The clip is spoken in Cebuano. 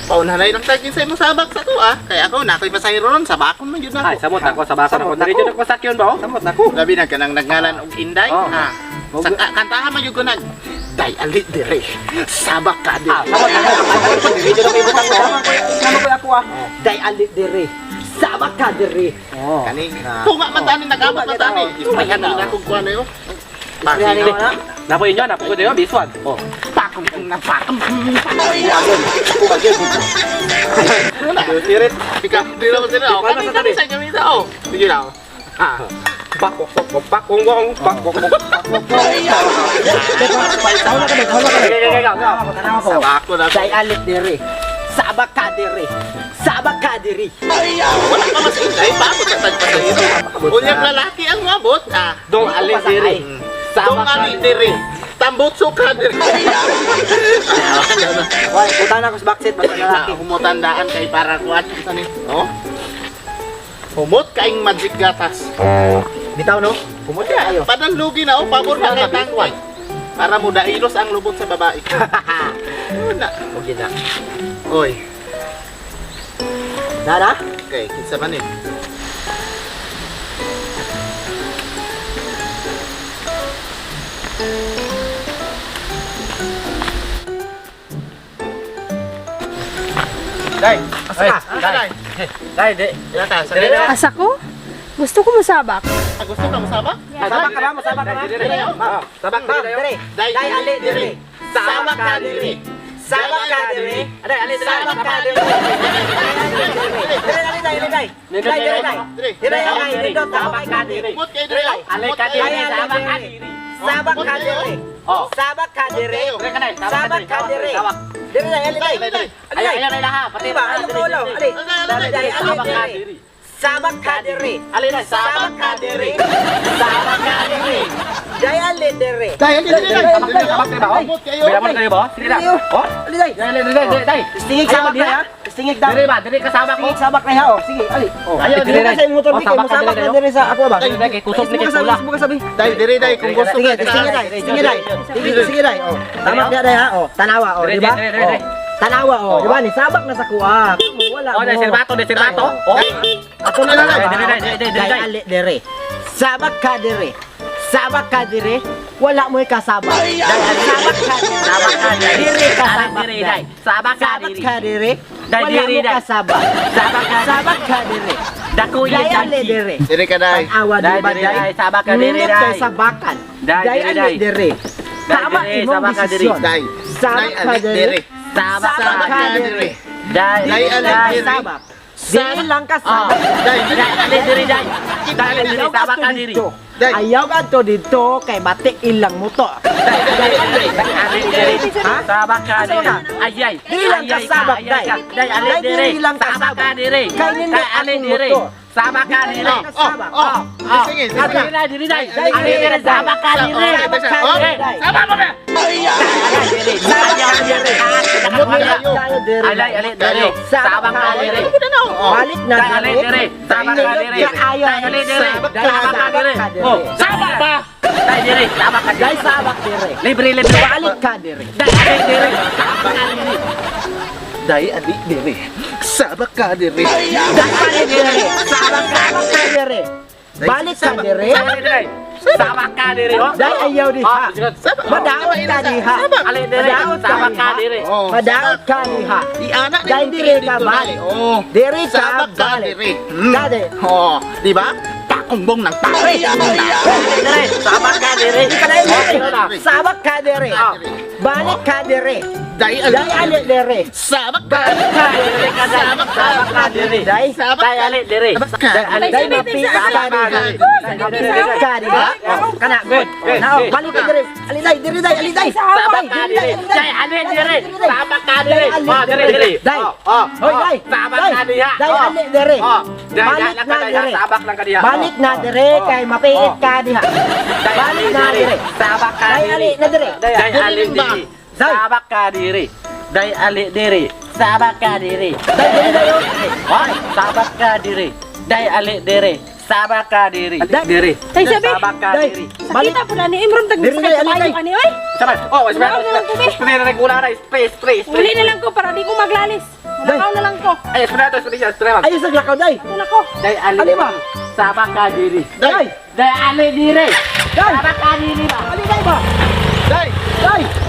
Paunhanay lang tagin sa imong sabak sa to ah. Kaya ako na ako'y pasahero ron, sabakon man jud na Ay, ako. samot ako, sabakan ako. Samot Diri ako. jud ako sakyon ba oh? Samot na ko. Labi na kanang nagngalan og Inday. Oh. Ah. Sa kantahan man jud ko nag Day ali dire. Sabak ka dire. Ah, samot ako. Diri jud ako ibutang ko. Sama ko ako ah. Day ali dire. Sabak ka dire. Oh. Kani tunga man tani nagabot man tani. Isprayan na akong kuan na yo. Isprayan Pasino. na. Napo inyo, napo ko dito, biswan. Oh. Pakong na pakong. Sirit. Ikaw, di lang sila. Oh, Paano kani sa kani tabi? sa gamita oh. Sige lang. Ah. Pak pak pak pak wong pak pak pak pak. Tawag na kami, tawag na kami. Okay, okay, okay, okay. Tanawa ko. Sabako na. Day ali dire. Sabak ka dire. Sabak ka dire. Wala pa mas Inday, paabot sa tagpasahero. Unyang lalaki ang mabot. Ah. Dong ali diri. Dong ali diri. Tambutso ka diri. Wai, punta na ako sa backseat basta lalaki. Humotandaan kay para kuan sa ni. Oh. Humot kaing magic gatas. Bitaw no? Kumot kayo. Padan lugi na oh, pabor na kay tangkay. Para mo dailos ang lubot sa babae. Una. Okay na. Oy. Nana? Okay, kinsa man eh. Dai. Asa ka? Asa dai? Dai, di. Ila ka, sa Dili na. Asa ko? Gusto ko musabak. Gusto ka musabak? Sabak ka ba? Masabak ka ba? Dai, diri. Ah, sabak Ma'am, diri. dire. Day Day ali dire. Sabak ka dire. Sabak ka dire. Dai, ali diri. Sabak ka dire. Dire ali dai, ali dai. Dai dire dai. Dire ali dire sabak ka dire. Humot kayo diri. Ali ka Dai diri, ali sabak ka dire. diri. Sabak ka dire. Oh. Sabak ka dire. Diri ka dai, Sabak ka dire. Sabak. Dire dai ali dai. Dai, dai. Ali Ayaw, dai. ayaw na ilaha, pati Di ba? Ayaw ko ulo. Ali. Dai ali Sabak ka dire. diri. Sabak ka dire. Ali dai, Sabak ka dire. Sabak ka dire. Dai ali dire. Dai ali diri. Sabak diri, sabak diri ba? oh? Humot kayo. Bila mo kayo ba? Sige na. Oh. Ali dai. Dai, dai, dai, dai. Stingig Ayaw sabak diha. na ha. Stingig daw. Diri ba? Diri ka sabak ko. Stingig sabak na ha. Oh, sige, ali. Oh. Ayaw, Dili diri ka sa imong motor Oh, kay sabak mo ka sabak diri, na diri sa ako ba? Dili dai kay kusog ni kay Sabi, pula. sabi, sabi. Dai diri dai kung gusto Sige, ka. sige dai, sige dai. Sige, sige dai. Oh, tama diha dai ha. Oh, tanawa oh, Diri, di ba? diri, diri, Oh. diri. Tanawa oh, di ba? Ni sabak na sa kuha. Wala Oh, mo. dai sirbato, dai sirbato. Oh. Ato na lang. Dai, diri, dai, dai, dai, Dai dai. ali dire. Sabak ka dire. Sabak ka dire. Wala mo kasabak. Sabak ka dire. Sabak ka dire. Dire ka Ali sabak. diri dai. Sabak ka Sabak diri. ka dire. Dai, Wala diri, mo dai. kasabak. Sabak ka diri. Sabak ka dire. Dako Dai yung ali dangki. dire. Diri ka dai. Tanawa di Dai, ba diri, dai? dai. Sabak ka diri, Nindot dai. kay sabakan. Dai, Dai diri, ali dai. dire. Dai, Tama diri, imong sabak ka diri. desisyon. Dai. Sabak Dai ka ali dire. diri. Sabak Sabak ka dire. Dai, Dai, ali dai. diri. Sabak. Dili lang ka sabak. Dai diri. Dai, ali diri dai. Dai, ali diri Ayaw sabak ka ka diri. dito. Dai. Ayaw ka to dito kay batik ilang motor. Dai, dai, dai, ali diri. Ha? Sabak ka Asa diri. ka? Ay, ay. Dili lang Ay, ka ay, sabak, ay, dai. ay, Dai, ali Dai, diri. dili lang ka Sabak ka sabak. diri. Kay nindot Dai, ali akong diri. motor. Sabak ka diri. Dili lang ka Oh, sabak. oh. Oh, Sige, sige. diri dai, diri dai. Dai, Ali diri, diri, dai. sabak ka diri. Sabak ka Oh, diri, dai. Sabak mo ba? Dai, diri. Sabak ka diri. Humot kayo. Kayo diri. Alay, ali diri. Sabak ka diri. Oh. Balik na Dai, ali diri. diri. Sabak ka diri. Nindot ka ayo. Dai, ali diri. Sabak ka, Sabak ka diri. sabak ka diri. Oh, sabak ba? Dai diri, sabak ka diri. Dai sabak diri. Libre, libre. Balik ka diri. Dai, ali diri. Sabak ka diri. Dai ali diri. Sabak ka diri. Dai balik diri. Sabak ka diri. Balik ka diri. Ali diri. Sabak ka diri. Oh. Dai ayaw diha. Sabak. Madaot ka diha. Ali diri. Madaot ka Sabak ka diha. diri. Oh. Madaot ka diha. Iana Dai diri ka balik. Oh. Diri ka Sabak ka balik. diri. Hmm. Kade. Oh, di ba? Pakumbong ng pakay. Ali diri. Sabak ka diri. Diri. Sabak ka diri. Balik ka diri. Dai ali. Dai ali diri. Sabak ka. Diri ka dai. Sabak ka diri. Dai. Sabak Dai, ali diri. Sabak ka. Dai, ali Dai diri. mapi ka Sabak ka diha. diri. Mapi ka diha. Kana good. Good, Na good. balik ka diri. Ali dai diri dai ali dai. Sabak ka Dai, diri. dai, Dai, ali diri. Sabak ka diri. Dai, ali Oh, diri, diri. Dai. Oh, oh, Hoy, oh. dai. Sabak Dai. ka diha. Dai, Oh. ali diri. Oh. Dai, Balik dai, lang na ka diha. diri. Sabak lang ka diha. Balik na Oh. diri Oh. kay mapiit Oh. ka diha. Dai, Balik ali na diri. diri. Sabak ka Dai diri. ali na diri. Dai, ali Diri ba? diri. Dai. Sabak ka diri. Dai, ali diri. Sabak ka diri. Dai diri dai. oh. Hoy, sabak ka diri. Dai, ali diri. Sabak ka diri. Day. Diri. Kay sabi, Sabak ka Day. diri. Balik. sakita po na ni Imron tag Diri, sakay day, ali, kabayo day. ani oy. Sabay. Oh, spray. Wala na lang tubig. Spray na rin gula na. Spray, spray, spray. Uli na lang ko para di ko maglalis. Day. Mulakaw na lang ko. Ay, spray na to, spray siya, spray ma'am. Ayos ang lakaw, day. Ito na ko. Day ali. Ali ba? Sabak ka diri. Day. Day ali diri. Day. Sabak ka diri ba? Ali, day ba? Day. Day.